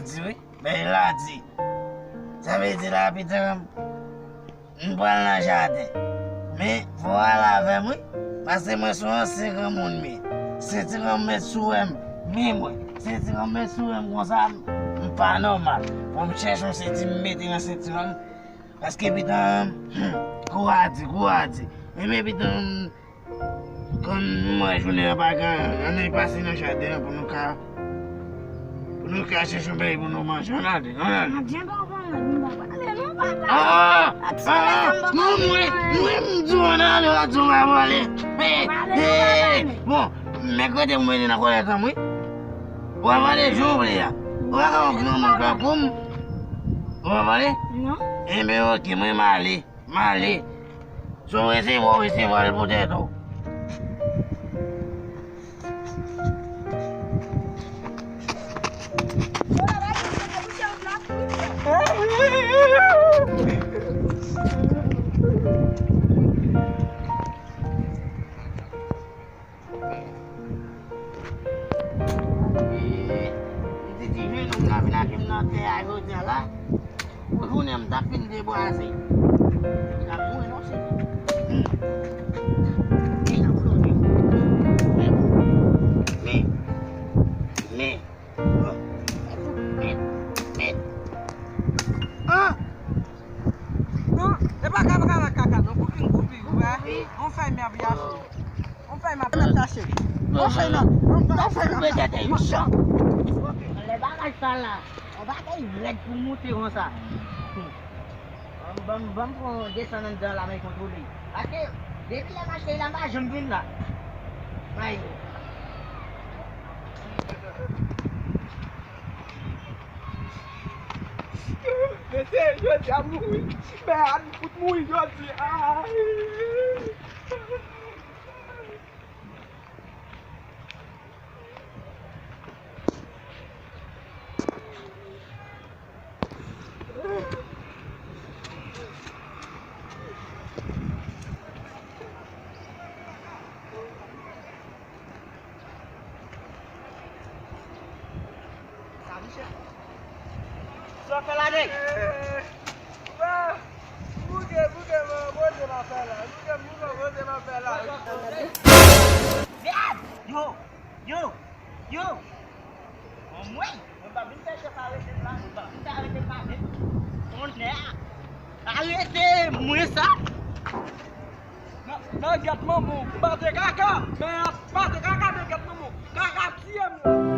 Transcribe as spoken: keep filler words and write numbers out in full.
Di wi, bèl la di. Sa vle di la, pitan, m pral nan jaden. Men, fò w al avè m, wi. Paske mwen se yon ansyen granmoun, men. Sentiman m met sou wè m, men mwen. Sentiman m met sou wè m konsa, m, m pa nòmal. Fò m chèche yon senti m mete nan sentiman m. Paske pitan, hmm, kou a di, kou a di. Enben pitan, kòm m wè jounen an pa gen anyen, ann pase nan jaden an pou nou ka, pou nou ka chèche yon bagay pou nou manje. Ann ale, ann ale. Adyen, papa, mwen, m pa prale non, papa. Ah! Ah! Non, mwen, mwen, m di w ann ale, w a di w pa prale. Hey, hey! Bon, mèkredi mwen nan kòlèj an, wi. W a prale jan w vle a. Ou pa ka yon granmoun tankou m. Ou pa prale? Non. Enben, oke, mwen m ale. M ale. Si w resevwa, w resevwa l pou tèt ou. Li te di jennonm la vin lage m nan tè a jodi a la. Pou jounen m t ap fin debwaze. M t ap mouri non, se. Hmm. Men, men, men, men, men. Ah! Non, e pa kaka, kaka, non, pou fin koupi, ou wè. On fèy mè ap yache. On fèy mè ap yache. On fèy mè, on fèy mè ap yache. Lè bagay sa la, on bagay rèd pou moute konsa. Ban m, ban m, ban m pran desann anndan la, mwen kontwole. Paske, depi lè m achte la, m pa janm vin la. May. Mesye, jodi a mouri. Mè a fout mouri jodi a. Sa misye. Sa w fè la, nèg? Bouke, bouke, bouke, Bondye m ap fè la. Bouke, bouke, Bondye m ap fè la. Mèd! Yo! Yo! Yo! Anmwey! Mwen pa vin fè chèf arete m la, mwen pa vin fè arete m la, men. Tonnè! Arete mwen sa! Nan, nan gèt manman w, m bate kaka! Men ap bate kaka nan gèt manman w! Kaka tiye m!